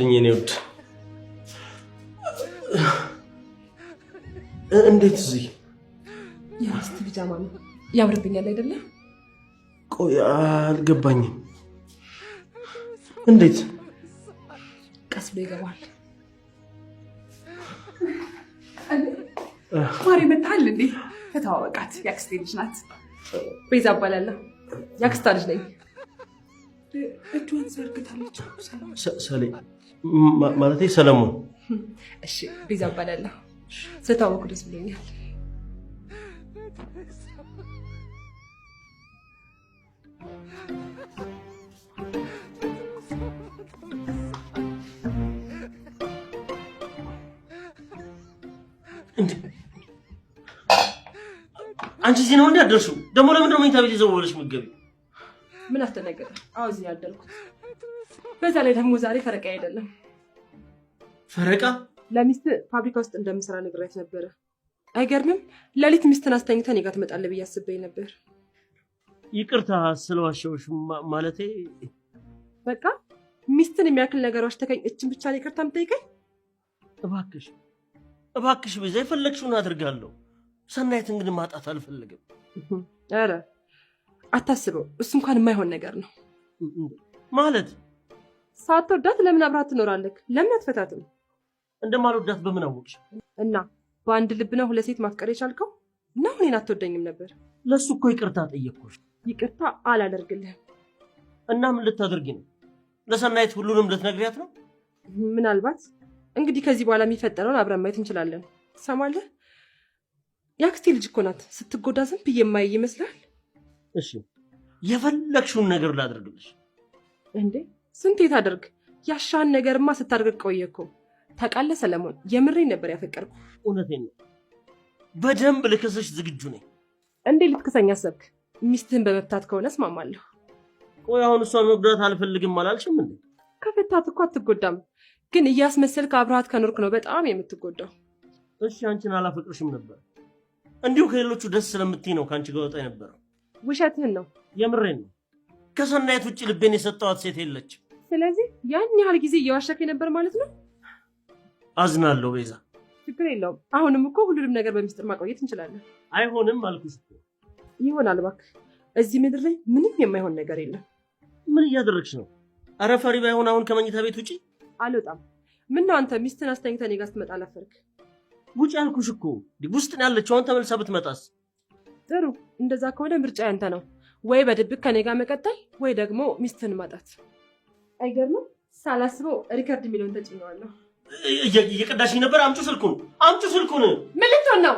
ድረሽልኝ የኔ ውድ። እንዴት እዚህ? የሚስት ቢጃማ ነው፣ ያምርብኛል አይደለም? ቆይ አልገባኝም። እንዴት? ቀስ ብሎ ይገባል። ማሪ መታል እንዴ? ተተዋወቃት። የአክስቴ ልጅ ናት። ቤዛ እባላለሁ። የአክስቷ ልጅ ነኝ። እጇን ዘርግታለች። ሰሌ ማለቴ ሰለሞን። እሺ፣ ቤዛ እባላለሁ። ስለተዋወኩ ደስ ብሎኛል። አንቺ እዚህ ነው እንዴ ያደርሽው? ደግሞ ለምንድን ነው መኝታ ቤት ይዘው ብለሽ የምትገቢው? ምን አስደነገጠ? አዎ እዚህ ነው ያደርኩት። በዛ ላይ ደግሞ ዛሬ ፈረቃ አይደለም። ፈረቃ? ለሚስት ፋብሪካ ውስጥ እንደምሰራ ነግሬያት ነበረ። አይገርምም? ሌሊት ሚስትን አስተኝተህ እኔ ጋር ትመጣለህ ብዬ አስቤ ነበር። ይቅርታ ስለዋሸሁሽ። ማለቴ በቃ ሚስትን የሚያክል ነገር ዋሽተኸኝ እችን ብቻ ነው ይቅርታ የምጠይቀኝ? እባክሽ እባክሽ ቤዛ የፈለግሽውን አድርጋለሁ። ሰናይትን ግን ማጣት አልፈልግም። ኧረ አታስበው፣ እሱ እንኳን የማይሆን ነገር ነው። ማለት ሳትወዳት ለምን አብረሃት ትኖራለህ? ለምን አትፈታትም? እንደማልወዳት በምን አወቅሽ? እና በአንድ ልብ ነው ሁለት ሴት ማፍቀር የቻልከው? ነው እኔን አትወደኝም ነበር? ለሱ እኮ ይቅርታ ጠየቅኩሽ። ይቅርታ አላደርግልህም። እና ምን ልታደርጊ ነው? ለሰናይት ሁሉንም ልትነግሪያት ነው? ምናልባት እንግዲህ ከዚህ በኋላ የሚፈጠረውን አብረን ማየት እንችላለን። ትሰማለህ? የአክስቴ ልጅ እኮ ናት። ስትጎዳ ዝም ብዬ የማይ ይመስላል? እሺ የፈለግሽውን ነገር ላድርግልሽ። እንዴ ስንቴ ታደርግ? ያሻን ነገርማ ስታደርግ ቆየ እኮ። ታውቃለህ ሰለሞን፣ የምሬን ነበር ያፈቀርኩ። እውነቴን ነው። በደንብ ልክስሽ ዝግጁ ነኝ። እንዴ ልትክሰኝ አሰብክ? ሚስትህን በመፍታት ከሆነ እስማማለሁ። ቆይ አሁን እሷን መጉዳት አልፈልግም አላልሽም እንዴ? ከፈታት እኮ አትጎዳም፣ ግን እያስመሰልክ አብረሃት ከኖርክ ነው በጣም የምትጎዳው። እሺ አንቺን አላፈቅርሽም ነበር፣ እንዲሁ ከሌሎቹ ደስ ስለምትይ ነው ከአንቺ ጋር ወጣ የነበረው። ውሸትህን ነው። የምሬን ነው። ከሰናይት ውጭ ልቤን የሰጠኋት ሴት የለችም። ስለዚህ ያን ያህል ጊዜ እየዋሸከኝ ነበር ማለት ነው? አዝናለሁ ቤዛ። ችግር የለውም። አሁንም እኮ ሁሉንም ነገር በሚስጥር ማቆየት እንችላለን። አይሆንም አልኩሽ እኮ። ይሆናል እባክህ። እዚህ ምድር ላይ ምንም የማይሆን ነገር የለም። ምን እያደረግሽ ነው? ኧረ ፈሪ ባይሆን አሁን ከመኝታ ቤት ውጪ። አልወጣም። ምነው አንተ ሚስትን አስተኝተህ እኔ ጋር ስትመጣ አላፈርክ? ውጪ አልኩሽ እኮ። ውስጥ ነው ያለችው። አሁን ተመልሳ ብትመጣስ? ጥሩ፣ እንደዛ ከሆነ ምርጫ ያንተ ነው። ወይ በድብቅ ከኔ ጋር መቀጠል ወይ ደግሞ ሚስትህን ማጣት። አይገርምም? ሳላስበው record የሚለውን ተጭኘዋለሁ። እየቀዳሽኝ ነበር። አምጪው ስልኩን፣ አምጪው ስልኩን። ምን ልትሆን ነው?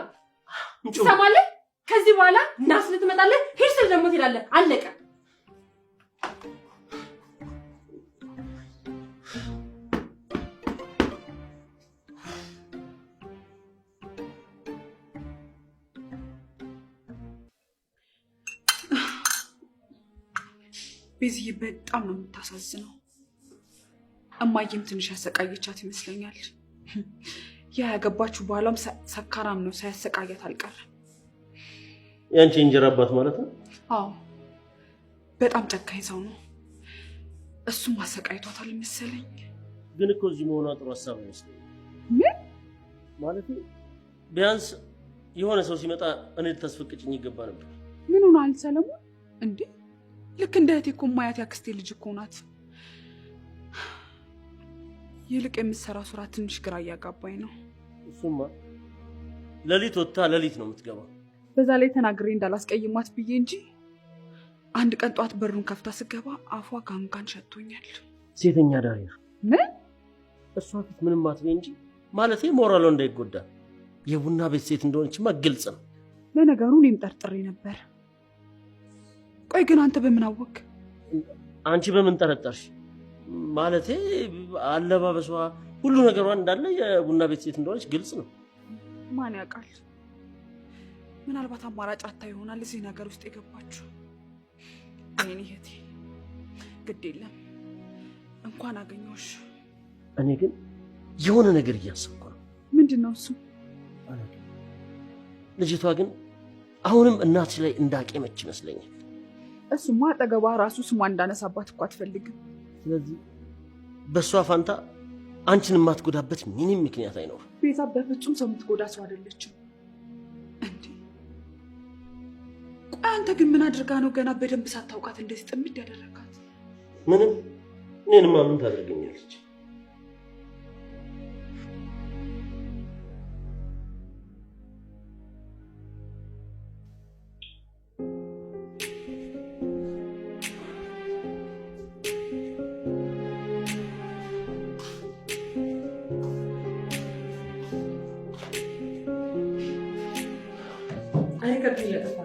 ትሰማለህ? ከዚህ በኋላ ና ስልህ ትመጣለህ፣ ሂድ ስልህ ደግሞ ትሄዳለህ። አለቀ። ቤዝዬ በጣም ነው የምታሳዝነው። እማዬም ትንሽ ያሰቃየቻት ይመስለኛል። ያ ያገባችው በኋላም ሰካራም ነው፣ ሳያሰቃያት አልቀረም። ያንቺ እንጀራ አባት ማለት ነው? አዎ፣ በጣም ጨካኝ ሰው ነው። እሱም አሰቃይቷታል መሰለኝ። ግን እኮ እዚህ መሆኗ ጥሩ ሀሳብ አይመስለኝም። ምን ማለት? ቢያንስ የሆነ ሰው ሲመጣ እኔ ልታስፈቅጭኝ ይገባ ነበር። ምን ሆኗል ሰለሞን? እንዴ ልክ እንደ እህቴ እኮ የማያት ያክስቴ ልጅ እኮ ናት። ይልቅ የምትሰራው ስራ ትንሽ ግራ እያጋባኝ ነው። እሱማ ሌሊት ወጥታ ሌሊት ነው የምትገባው። በዛ ላይ ተናግሬ እንዳላስቀይማት ብዬ እንጂ አንድ ቀን ጧት በሩን ከፍታ ስገባ አፏ ጋንጋን ሸቶኛል። ሴተኛ ዳሪ ነው። ምን? እሷ ፊት ምንም አትበይ እንጂ ማለቴ ሞራሏ እንዳይጎዳ። የቡና ቤት ሴት እንደሆነችማ ግልጽ ነው። ለነገሩ እኔም ጠርጥሬ ነበር። ቆይ ግን አንተ በምን አወቅ? አንቺ በምን ጠረጠርሽ? ማለቴ አለባበሷ፣ ሁሉ ነገሯ እንዳለ የቡና ቤት ሴት እንደሆነች ግልጽ ነው። ማን ያውቃል? ምናልባት አማራጭ አታ ይሆናል እዚህ ነገር ውስጥ የገባችው። ወይኔ እህቴ፣ ግድ የለም እንኳን አገኘሁሽ። እኔ ግን የሆነ ነገር እያሰብኩ ነው። ምንድን ነው እሱ? አላውቅም። ልጅቷ ግን አሁንም እናትሽ ላይ እንዳቄመች ይመስለኛል። እሱማ አጠገቧ ራሱ ስሟ እንዳነሳባት እኮ አትፈልግም። ስለዚህ በእሷ ፋንታ አንቺን የማትጎዳበት ምንም ምክንያት አይኖርም። ቤዛ በፍጹም ሰው የምትጎዳ ሰው አይደለችም። እንዴ ቆይ አንተ ግን ምን አድርጋ ነው ገና በደንብ ሳታውቃት እንደዚህ ጥምድ ያደረጋት? ምንም። እኔንማ ምን ታደርገኛለች? Record እያጠፋ